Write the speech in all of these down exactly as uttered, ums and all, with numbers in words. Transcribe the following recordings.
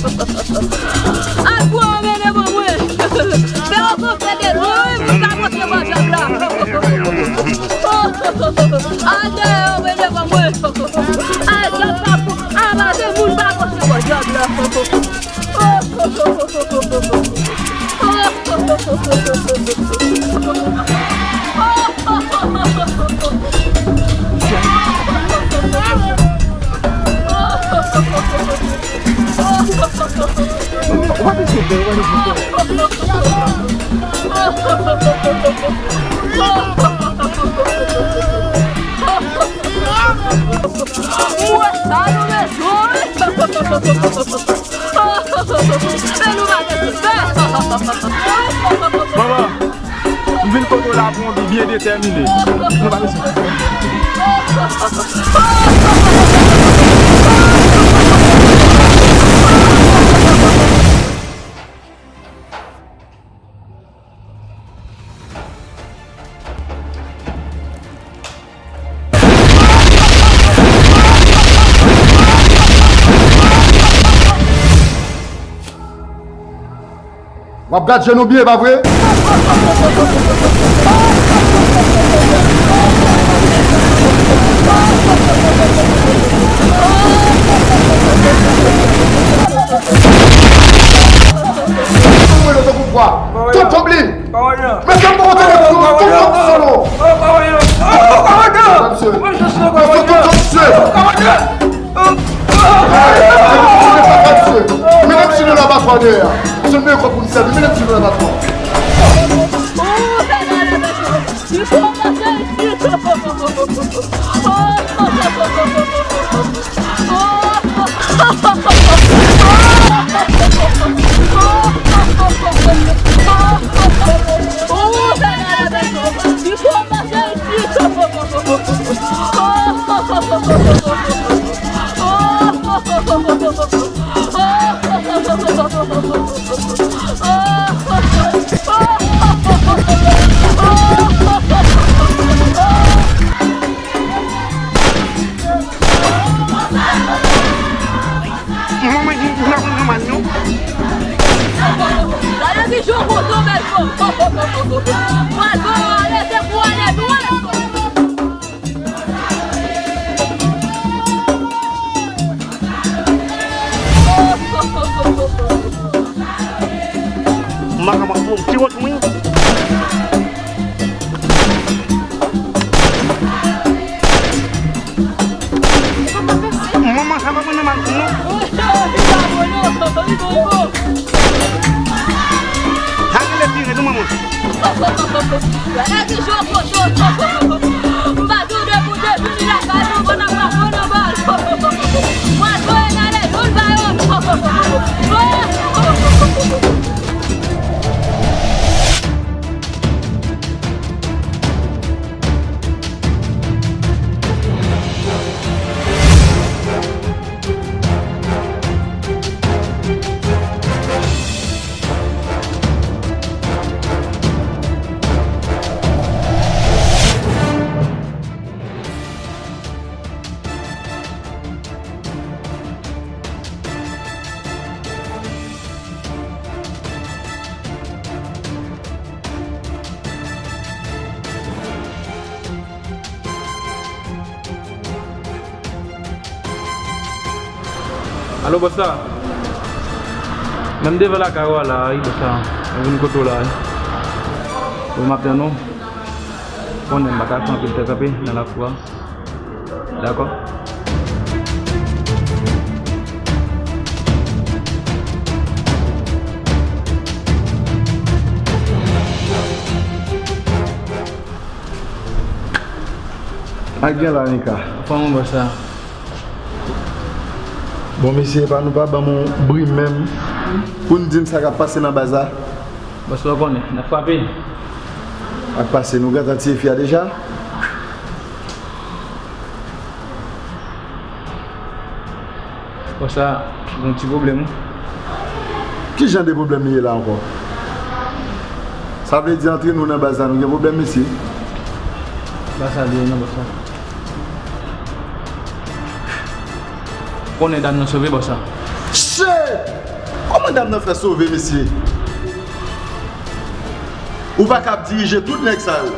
Al pran yon mennen ban mwen. Fè yon konfè de lwen, wi, pou m ka monte bò djab la. Al dèyè yon mennen ban mwen. Al djab pa pou, al pa gen moun pa monte bò djab la. Mwen sa nou bezwen. Fè nou pa gen respè. Manman, m vin kote w la pou yon bi byen detèmine. Nou pa bezwen. W ap gad je nou byen, pa vre? Tonton Blin! Mesye, m poko tande pou nou. Tonton Solo! Mesye, mesye, tonton, mesye! Mennen m sou labatwa dèyè a. Se meyè kòb pou n sèvi. Mennen m sou labatwa. Manman, m, m, m ap pran mal, non. Gade ki jan w konn tonbe l fò. Pral pran ale, se pou ale dwat. M pa ka pran ti wont mwen. Manman, sa pa bon nan mal non. Sa rele tire nou, manman. Gade ki jan w konn tonbe. M pa tonbe pou depi li lakay nou, bon, n ap pran nan bal. Mwen voye n ale youn pa youn. Alo, bòs la. Men m devan lakay ou a la, wi, bòs la. Mwen vin kote w la, wi. Wi, m ap tann ou. Konnen m pa ka fè anpil tan kanpe nan lakou a. Dakò. Ak gen la, Nika. Kòman bòs la? Bon, mesye, epa nou pa ban m yon bri menm pou n di m sa k ap pase nan baz la. Bòs la, w konnen, n ap frape. Ak pase, nou gentan tiye fi a deja? Bòs la, gon ti pwoblèm, wi. Ki jan de pwoblèm li ye la ankò? Sa vle di antre nou nan baz la, nou gen pwoblèm, mesye? Pa sa li ye non, bòs la. Konnen dam nan sove, bòs la. Shit! Dam nan fè sove, mesye. Ou pa ka ap dirije tout nèg sa yo.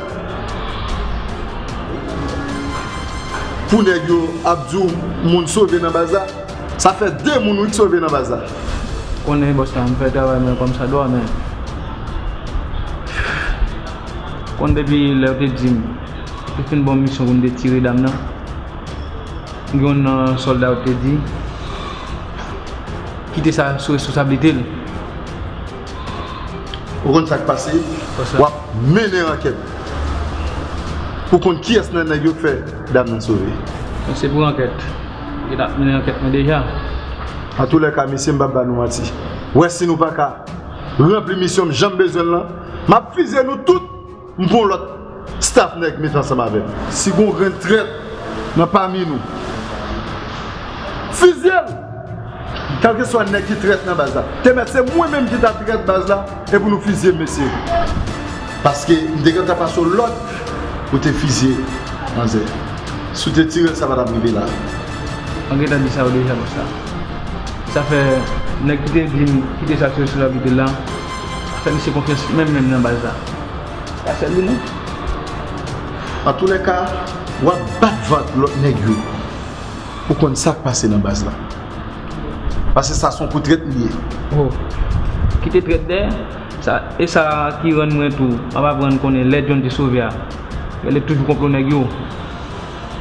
Pou nèg yo ap di w moun sove nan baz la, sa fè de moun wi k sove nan baz la. Konnen bòs la, m fè travay mwen kòmsadwa, men konn depi lè yo te di m, yo fin ban m misyon pou m te tire dam nan. Gen youn nan sòlda yo te di, kite sa sou responsablite l. Ou konn sa k pase? W ap mennen ankèt pou konn kiyès nan nèg yo k fè dam nan sove. Mwen se pou ankèt. Yo t ap mennen ankèt mwen deja. Antoulèka, mesye, m p ap ba nou manti. Wè si nou pa ka ranpli misyon m jan m bezwen l lan, m ap fizye nou tout. M pran yon lòt staff nèg mete ansanm avè m. Si gon grenn trèt nan pami nou, fizye l! Kèlkeswa nèg ki trèt nan baz la. Te mèt se mwen menm ki ta trèt baz la, e pou nou fizye m, mesye. Paske m te gentan pase w lòd pou te fizye manzè. Si w te tire l, sa pa t ap rive la. Mwen gentan di sa yo deja konsa. Sa fè nèg ki te di m kite sa sou responsablite l la, fè misye konfyans menm menm nan baz la. Pa sèl li non. Antoulèka, w ap bat vant lòt nèg yo pou konn sa k pase nan baz la. Paske sa se yon kou trèt li ye. Oh. Kite trèt dèyè, sa, e sa ki rann mwen tou, m ap aprann konnen lè John te sove a, li toujou konplo nèg yo.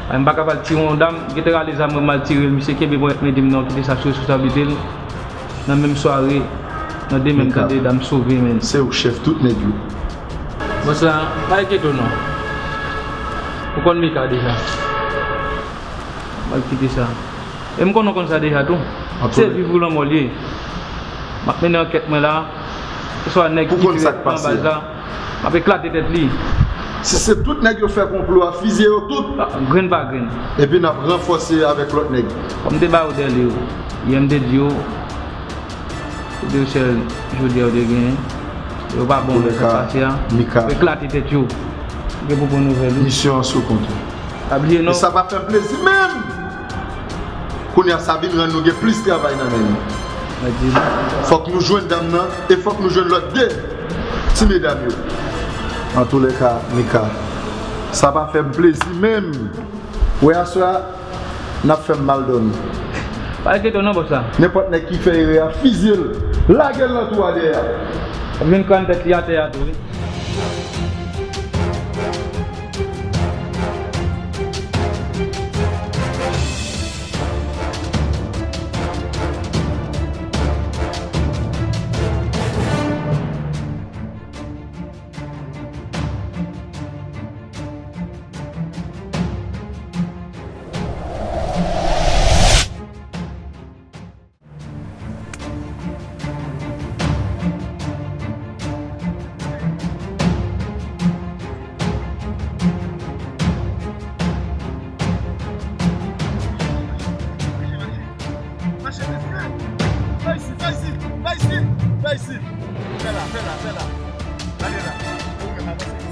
Ay, m pa ka pral tire yon dam, gentan rale zam mwen, m al tire l, misye kenbe ponyèt men di m non, kite sa sou responsablite l. Nan menm sware, nan demen m tande dam sove, men. Se ou k chèf tout nèg yo. Bòs la, pa enkyete w non. Ou konn Mika deja. M al kite sa. E m konnen w konn sa deja tou. Se viv ou lanmò l ye. M ap mennen ankèt mwen la. Keswa nèg ki trèt nan baz la, m ap eklate tèt li. Si se tout nèg yo fè konplo a, fizye yo tout. Ah, grenn pa grenn. Epi n ap ranfòse avèk lòt nèg. Kòm m te ba yo dèlè yo, yè m te di yo, se de sèl jodi a yo te genyen. Yo pa bon nan sa k pase a. Yo eklate tèt yo. Gen pou bon nouvèl wi. Misyon an sou kont ou. Pa bliye non. E sa pa fè m plezi menm. Kounye a sa vin rann nou gen plis travay nan men nou. Fòk nou jwenn dam nan e fòk nou jwenn lòt de ti medam yo. Antoulèka, Mika, sa pa fè m plezi menm. Wè aswè a, n ap fè m mal dòmi. Pa enkyete w non, bòs la. Nenpòt nèg ki fè erè a, fizye l. Lage l nan twou a dèyè a. Vin krann tèt li atè a tou wi. Mache, mesye! Pa isit, pa isit, pa isit, pa isit! Fè la, fè la, fè la! Gade la! Ou menm avanse isit!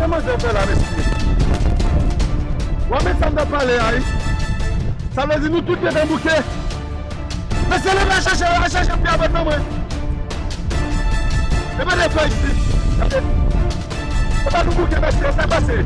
Sa manzè fè la, mesye? W ap met sa m t ap pale a, wi. Sa vle di nou tout gentan bouke. Mesye, leve, al chèche, al chèche pye avèk nan mwen. E pa de fè isit. Gade. E pa nou bouke, mesye, sa pase.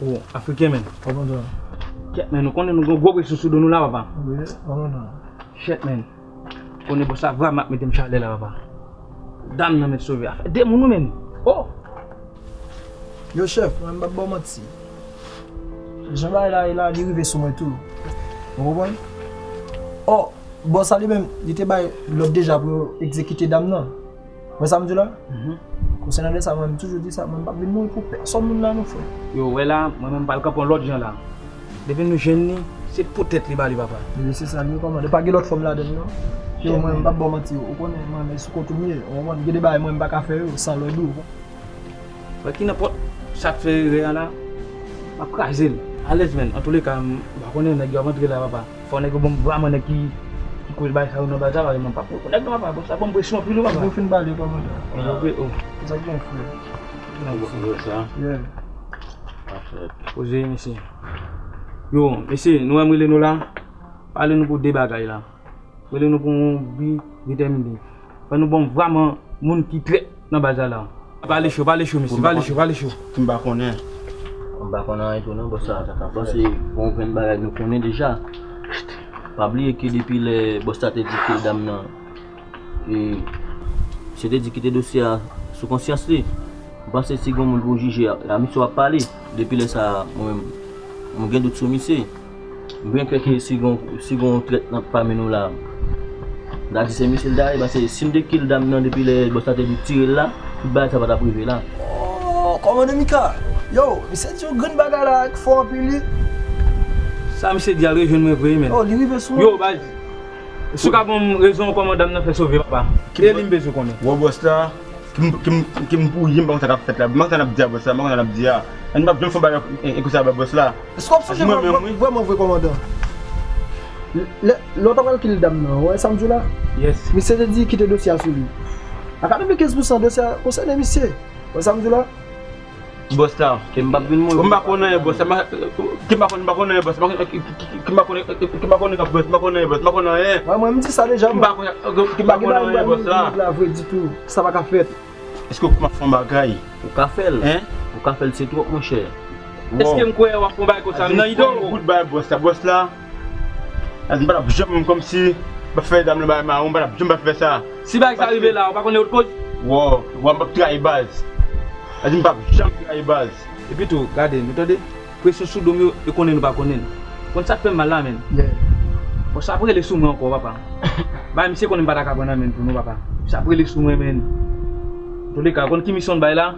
O, Afriken, men. Kòmandan. Kèt, men, nou konnen nou gen gwo presyon sou do nou la, papa. Wi, kòmandan. Shit, men. Konnen bòs la vrèman ap mete m chalè la, papa. Dam nan mèt sove. Afè de moun, wi, men. O! Yo, chèf, mwen, m p ap ba w manti. Jan bagay la ye la, li rive sou mwen tou. Ou konprann? O, bòs la li menm, li te bay lòd deja pou yo egzekite dam nan. Wè sa m di w la? Mhm. Konsènan de sa, mwen, m toujou di sa, mwen, m p ap vin mouri pou pèsonn moun la, non, frè. Yo, wè la, mwen menm, m pral kanpe yon lòt jan la. Depi nou jwenn li, se pou tèt li ba li, papa. Ebyen, se sa l ye, kòmandan. Pa gen lòt fòm ladan l, non. Yo, mwen, m p ap ba w manti, ou konnen, mwen, men sou kont ou m ye, ou konprann? Gen de bagay, mwen, m pa ka fè yo san lòd ou. Wè ki nenpòt sa k fè erè a la, m ap kraze l. Alèz, men. Antouleka, m pa konnen nèg yo ap antre la, papa. Fò nèg yo ban m vrèman nèg ki, ki koz bagay sa yo nan baz la, paske mwen p ap pran nèg nan papa, bòs la ban m presyon anpil wi papa. Ou fin pale kòmandan. Yo vre o. Sa k gen frè? Yo sa. Yeah. Poze mesye. Yo, mesye, nou wè m rele nou la. Pale nou pou de bagay la. Rele nou pou yon bi detèmine. Fò nou ban m vrèman moun ki trèt nan baz la la. Pale cho, pale cho, mesye, pale cho, pale cho. Ki m pa konnen. M pa konnen anyen tou non, bòs la. Bon, se yon grenn bagay nou konnen deja. Pa bliye ke depi lè bòs la te di ke dam nan, e, se te di kite dosye a sou konsyans li. M panse si gen moun pou jije a, a misye w ap pale. Depi lè sa a, mwen menm, mwen gen dout sou misye. M gen kè ke si gon, si gon trèt nan pami nou la, m ta di se misye l ta ye, paske si m te kill dam nan depi lè bòs la te di tire l la, tout bagay sa pa t ap rive la. Oh, kòmandan Mika! Yo, misye di yon grenn bagay la ki fò anpil wi. Sa misye di a rejwenn mwen vre wi, men. Oh, li rive sou mwen. Yo, baz. Si w ka ban m rezon kòman dam nan fè sove, papa. E li m bezwen konnen. Wè bòs la. Ki m, ki m, ki m pou ye, m pa konn sa k ap fèt la. M pa konn sa n ap di a bòs la, m pa konn sa n ap di a. Ann pa janm fè yon bagay e, e konsa ba bòs la. Èske w ap sonje mwen vrèman vre, kòmandan? Lè, lè w ta pral kill dam nan, w wè sa m di w la? Yes. Misye te di kite dosye a sou li. A katrevenkenz pousan dosye a konsène misye. W wè sa m di w la? Bòs la. Ke m p ap vin mouri. M pa konn anyen bòs la. Ke m pa konn, m pa konn anyen bòs la. Ke m pa konn, ke m pa konn anyen bòs la. M pa konn anyen. Wè mwen, m di sa deja. M pa konn, ke m pa konn anyen bòs la. Nèg la vre ditou. Sa pa ka fèt. Èske w kwè m ap fè yon bagay? Ou ka fè l. Hein? Ou ka fè l, se twòp, monchè. Èske m kwè w ap fè yon bagay konsa? M nan ido. Bout bay bòs la. Bòs la. As m pa t ap janm kòmsi m ap fè dam nan bagay mawon, m pa t ap janm ap fè sa. Si bagay sa rive la, ou pa konnen ou t koz? Wò, wò, m p ap trayi baz. As m p ap janm trayi baz. Epi tou, gade, nou tande? Presyon sou do m yo, yo konnen nou pa konnen l. Konn sa k fè m mal la, menn? Yeah. Bon, sa ap rele sou mwen ankò, papa. Bay misye konnen m pa ta ka pran nan men l pou nou, papa. Sa ap rele sou mwen, menn. Antouka, konn ki misyon l bay la?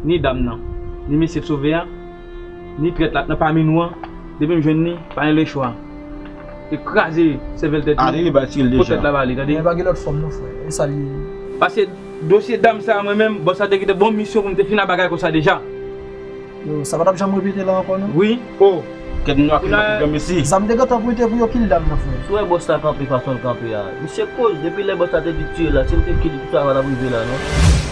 Ni dam nan, ni mesye k sove a, ni trèt la k nan pami nou an. Depi m jwenn li, pa gen lechwa. E kraze sèvèl tèt li. Ateri ba sil deja. Pot tèt la ba li, tande. Men pa gen lòt fòm non, frè. E sa li ye. Pase dosye dam sa a, mwen menm, bòs la te kite ban m misyon pou m te fin ak bagay konsa deja. Yo, sa pa t ap janm repete la ankò, non? Wi. Oh. Kèt nwa ki nan pwogram isi. Zam te gentan prete pou yo kil dam nan, frè. Si w wè bòs la kanpe fason l kanpe a, misye koz, depi lè bòs la te di tiye l la, si l te kil li, tout sa pa t ap rive la, non.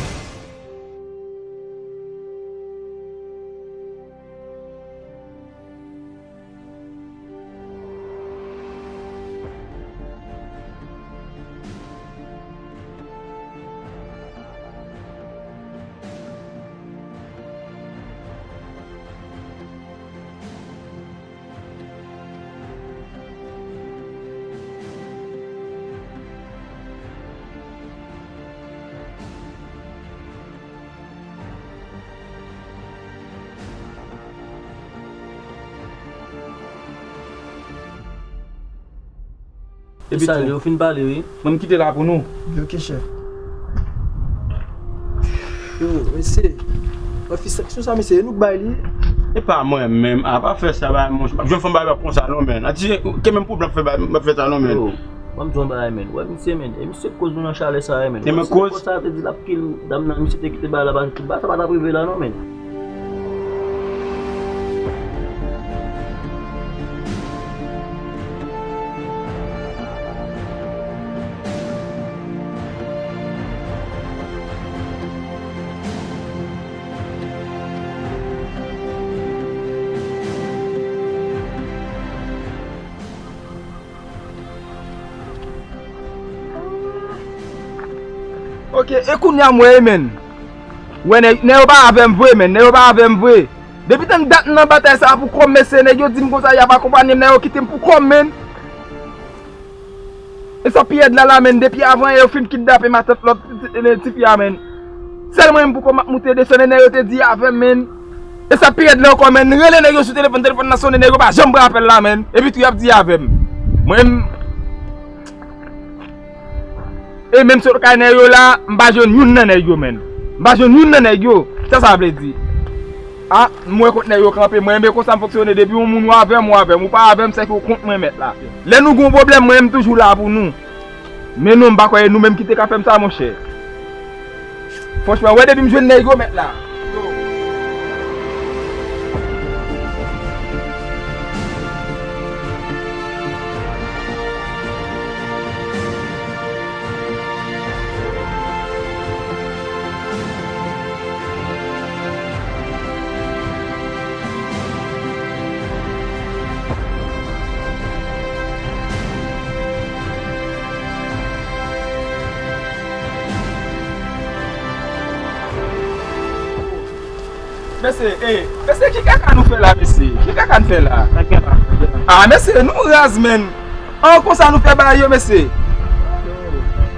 Epi sa, tou, yo fin pale, wi. Mwen, m kite la pou nou. Ok, chèf. Yo, mesye. Mwen, fi seksyon sa, mesye, e nou k bay li. E pa mwen menm, a, pa fè sa, ba, monchè. M ap jwenn fanm ba konsa, non, men. Ati, ke menm pwoblèm fè, ba, m ap fè sa, non, men. Yo, ban m di w yon bagay, men. Wè, misye, men. E misye koz nou nan chalè sa, men. E men koz. Konsa, te di l ap kil dam nan, misye te kite bagay la, ba, tout bagay sa pa t ap rive la, non, men. Ok, e kounye a m wè, men. Wè, nèg, nèg yo pa avè m vre, men. Nèg yo pa avè m vre. Depi tann dat m nan batay sa a pou kò m, mesye, nèg yo di m konsa, y ap akonpanye m, nèg yo kite m pou kò m, men. E sa pi rèd la, la, men, depi avan yè yo fin kidnape matant lòt ti, ti, tifi a, men. Sèl mwen menm pou kò m ap moute desann, e nèg yo te di avè m, men. E sa pi rèd la ankò, men, rele nèg yo sou telefòn, telefòn nan sonnen, nèg yo pa janm pran apèl la, men. Epi tou y ap di avè m. Mwen menm, e menm sot kay nèg yo la, m pa jwenn youn nan nèg yo, men. M pa jwenn youn nan nèg yo. Sa sa vle di? A, m wè kot nèg yo kanpe. Mwen, men konsa m fonksyone. Depi yon moun ou avè m, ou avè m. Ou pa avè m, sèke ou kont mwen, mèt la. Lè nou gon pwoblèm, mwen, m toujou la pou nou. Men non, m pa kwè e nou menm ki te ka fè m sa, monchè. Franchman, wè depi m jwenn nèg yo, mèt la. Mesye, e, mesye, ki kaka nou fè la, mesye? Ki kaka n fè la? A, mesye, nou raz, menn. An, konsa nou fè bagay yo, mesye.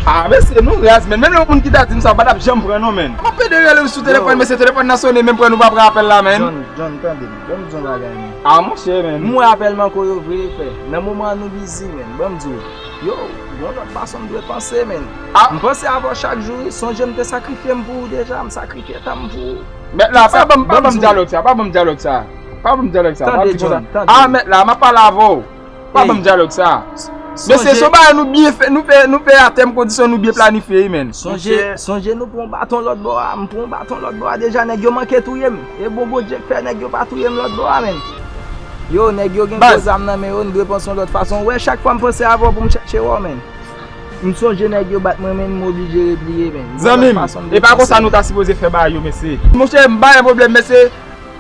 A, mesye, nou raz, menn. Menm yon moun ki ta di m sa, w pa t ap janm pran, non, menn. M ap pede rele w sou telefòn, mesye, telefòn nan sonnen, menm pran nou pa pran apèl la, menn. John, John, tande m. Ban m di yon bagay, menn. A, monchè, menn. M wè apèl manko yo vre, frè. Nan moman an nou bizi, menn. Ban m di w. Yo, gon lòt fason m dwe panse, menn. A. M panse avè w chak jou, wi. Sonje m te sakrifye m pou ou deja, m sakrifye tan m pou ou. Mèt la, pa ban m, pa ban m dyalòg sa, pa ban m dyalòg sa. Pa ban m dyalòg sa, pa di konsa. Tande, John, tande. A, mèt la, m ap pale avè w. Pa ban m dyalòg sa. Mesye, se yon bagay nou byen fè, nou fè, nou fè atè m kondisyon nou byen planifye, wi, menn. Sonje, sonje nou pran yon baton lòt bò a, m pran yon baton lòt bò a deja, nèg yo manke touye m. E bon Bondye k fè nèg yo pa touye m lòt bò a, menn. Yo, nèg yo gen gwo zam nan men yo, n dwe panse yon lòt fason. Ou wè, chak fwa m panse avè w pou m chèche wè w, menn. M sonje nèg yo bat mwen, menn, m oblije repliye, menn. Zanmi m, e pa konsa nou ta sipoze fè bagay yo, mesye. Monchè, m pa gen pwoblèm, mesye.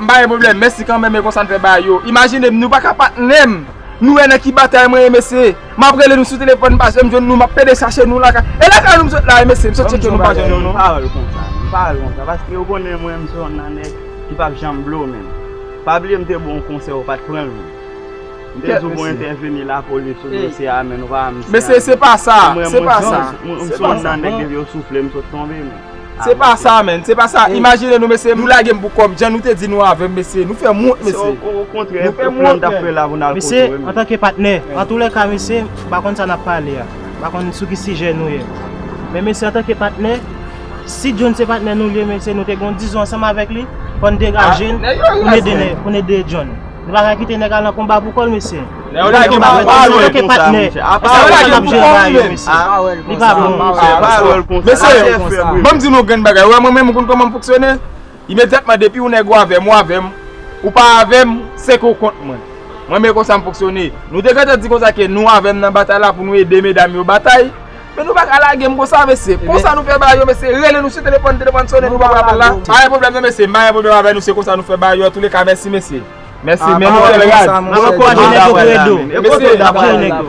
M pa gen pwoblèm, mèsi kanmenm, e konsa n fè bagay yo. Imajine m, nou pa ka patnè m. Nou wè nan ki batay mwen ye, mesye. M ap rele nou sou telefòn, m pa janm jwenn nou, m ap pede chache nou lakay. E lakay nou m sot la, e mesye, m sot tcheke nou pa jwenn nou, non. M pa wè l konsa, m pa wè l konsa, paske ou konnen mwen, m se yon nan nèg ki p ap janm blow, menn. Pa bliye m te ba w yon konsèy, ou pa t pran l, menn. M te di w pou entèveni lapolis sou dosye a, menn, ou pa wè m se. Mesye, se pa sa, se pa sa. M se yon nan nèg depi yo soufle, m sot tonbe, menn. Se pa sa, menn. Se pa sa. Imajine nou, mesye, nou lage m pou kò m. Jan nou te di nou avè m, mesye. Nou fè m wont, mesye. Se o, o kontrè, nou fè m wont, menn. Mesye, antanke patnè, antoulèka, mesye, m pa konn sa n ap pale a. M pa konn sou ki sijè nou ye. Men, mesye, antanke patnè, si John se patnè nou l ye, mesye, nou te gen yon dizon ansanm avèk li, fò n degaje n pou n ede nèg, pou n ede John. Nou pa ka kite nèg al nan konba pou kò l, mesye. Lè yo lage m pou kò l, yo ke patnè. Apa yo lage m pou kò l, men. Li pa bon. Mesye, ban m di nou grenn bagay. Ou wè mwen menm, ou konn kòman m fonksyone? Imedyatman, depi yon nèg ou avè m, ou avè m, ou pa avè m, se ke w kont mwen. Mwen, men konsa m fonksyone. Nou te gentan di konsa ke nou avè m nan batay la pou nou ede medam yo batay. Men nou pa ka lage m konsa, mesye. Konsa nou fè bagay yo, mesye. Rele nou sou telefòn, telefòn sonnen, nou pa pran apèl la. Pa gen pwoblèm non, mesye. M pa gen pwoblèm avè nou, se konsa nou fè bagay yo. Antouleka, mèsi, mesye. Mèsi, men nou fè l rad. M ap ankouraje nèg yo pou ede w. Mesye, n ap jere nèg yo.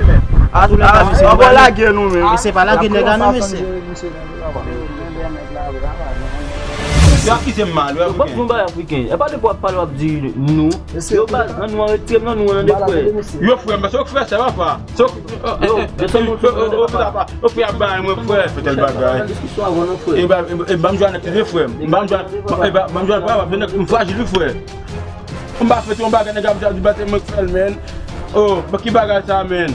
Antouleka, mesye, nou pa lage nou, men. Mesye, pa lage nèg la non, mesye. Yo akize m mal, wi, Afriken. Bon bagay, Afriken. E pa depi w ap pale, w ap di nou. Yo, baz, nan nou an, retire m nan nou an, nan de frè. Yo, frè m, se yo k frè, se papa. Se yo k, yo, yo, yo, frè ap bay mwen, frè. Fè tèl bagay. E ba, e ba, e ba m jwenn ak de frè m. E ba m jwenn, e ba, ba m jwenn papa, m frajil, wi, frè. M pa fè yon bagay, nèg ap di, di batè mwen k fè l, men. Oh, men ki bagay sa, men?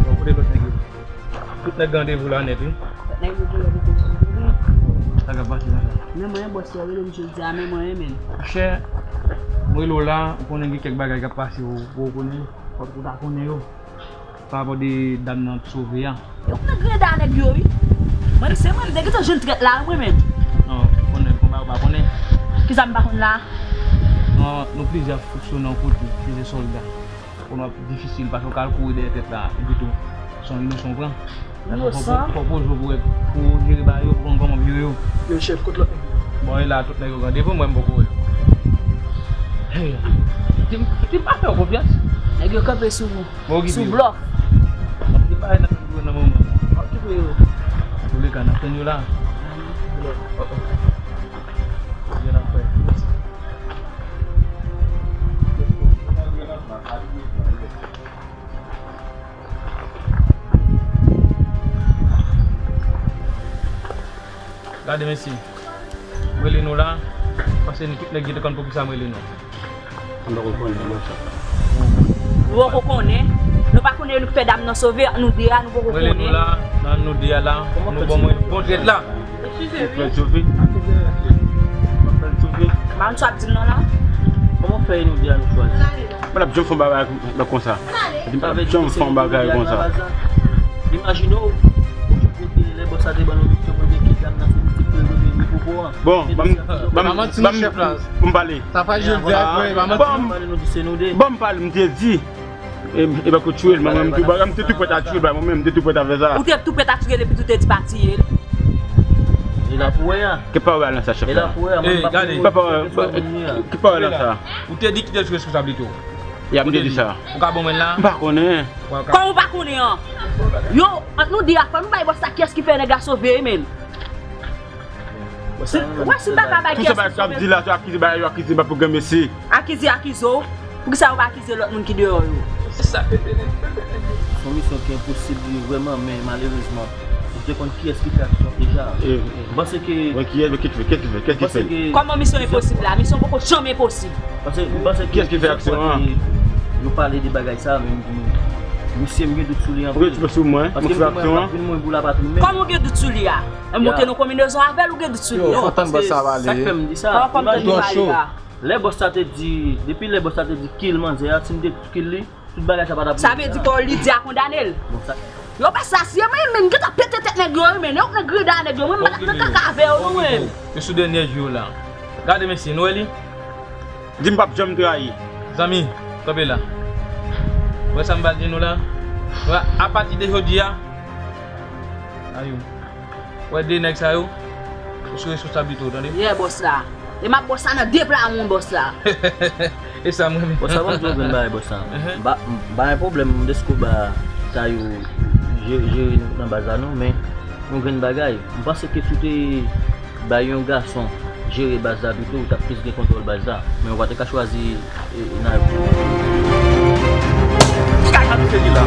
Bon, kote lòt nèg yo? Tout nèg gen randevou la nèt, wi. Lòt nèg yo gen randevou jodi, wi. Sa k ap pase la? Men mwen, bòs yo rele m jodi a, men mwen, men. Monchè, mwen rele w la, ou konnen gen kèk bagay k ap pase, ou, ou konnen, fòk ou ta konnen yo. Pa rapò de dam nan t sove a. Yo konn greda nèg yo, wi. Mwen, se mwen, m te gentan jwenn trèt la, mwen menm. Non, ou konnen, konba ou pa konnen. Kisa m pa konn la? Non, nou plizyè fonksyonè yon kote, plizyè sòlda. Konnen w ap difisil, paske w ka al kouri dèyè tèt la, epi tou, se yon inosan w pran. Inosan? Fò, fò, fò w poze w pou, pou jere bagay yo, pou konn kòman pou jere yo. Yo, chèf, kot lòt nèg yo? Bon, e la, tout nèg yo gen randevou, mwen, m poko wè yo. Hey, kite m, kite m pa fè w konfyans. Nèg yo kanpe sou, sou blòf. M ap di bagay nan figi w nan moman. M ap toufe yo. Antouleka, n ap tann yo la. Oh, oh. Yo la fè. Gade mesye, m rele nou la, paske nou tout nèg gentan konn poukisa m rele nou. Mwen poko konnen mwen sa. Nou poko konnen. Nou pa konnen nou k fè dam nan sove, nou de a nou poko Mwen rele nou konnen. La, nan nou de a la, nou bon mwen bon trèt la. Fè l sove. Fè l sove. Marenn sa ap di m nan la. Kòman fè nou de a nou chwazi? Mwen ap janm fè yon bagay konsa. Mwen ap janm fè yon bagay konsa. Imajine w, ou te kote lè bòs la te ban nou misyon pou te kidnap nan ti ti pou l reveni pou pou an. Bon, ban m ban m ban m pou m pale. Sa fè jodi a vre, pa manti. Ban m ban m pale, m te di. E e pa kou tchwe l, mwen menm tou bagay, m te tou prèt a tchwe l, mwen menm m te tou prèt a fè sa. Ou te tou prèt a tiye l epi tou te di pa tiye l. E la pou wè a. Ki pawòl lan sa chèf E la la? pou wè a. Mwen Ey, pa gade. konnen Ki pawòl mwen ki pawòl lan sa? Ou te di kite l sou responsablite w. Ya m te di sa. Ou ka bon mwen la? M pa konnen. Ou ka- Kòman ou pa konnen an? Yo, ant nou de a fò nou bay bòs la kiyès ki fè nèg la sove wi menm. Wè si m pa ka bay Tout sa kiyès bagay k ap di la, se akize bagay yo akize ba pou gen mesi. Akize akize w. Poukisa yo pa akize lòt moun ki deyò yo? Se sa. Son misyon ki enposib li vrèman, men malerezman, ou te konn kiyès ki fè aksyon deja. E M panse ke Mwen kiyès, men kiyès ki fè, kiyès ki fè? Panse ke Kòman misyon enposib la? Misyon poko janm enposib. Paske m panse ke Kiyès ki fè aksyon an? Nou pale de bagay sa, men m di misye m gen dout sou li Ou anpil. gen sou mwen, mwen ki fè aksyon an? Vin mwen boul apa tou men. Kòman ou gen dout sou li a? Mwen monte nan konbinezon avè l ou gen dout sou li? Yo, fò tann bòs sa pale. Sa k fè m di sa. Kòman fòm te Don pale Cho. la? Lè bòs sa te di, depi lè bòs sa te di kill manzè a, si m te kill li, tout bagay sa pa t ap Sa vle di kò Lidya kondane l. Bon sa. Yo pa sa siye mwen menm gentan pete tèt nèg yo wi men yo nan greda nèg yo mwen m pa nan kaka avè yo non mwen. Yo sou dènyè jou yo la. Gade mesye, nou wè li? Di m p ap janm trayi. Zanmi, kanpe la. Wè sa m pral di nou la? Wè, apati de jodi a, ayou. Wè de nèg sa yo, yo sou responsablite w, tande? Yeah bòs la. E m ap bòs la nan de pla moun bòs la. E sa mwen menm. Bon, sa ban m di w grenn bagay bòs sa. Mhm. M pa m pa gen pwoblèm m desko ba sa yo jere jere nou nan baz la non, men yon grenn bagay. M panse ke si w te bay yon gason jere baz la pito, ou t ap plis gen kontwòl baz la. Men ou pa te ka chwazi e, e, nan Ki kay ap fè li la?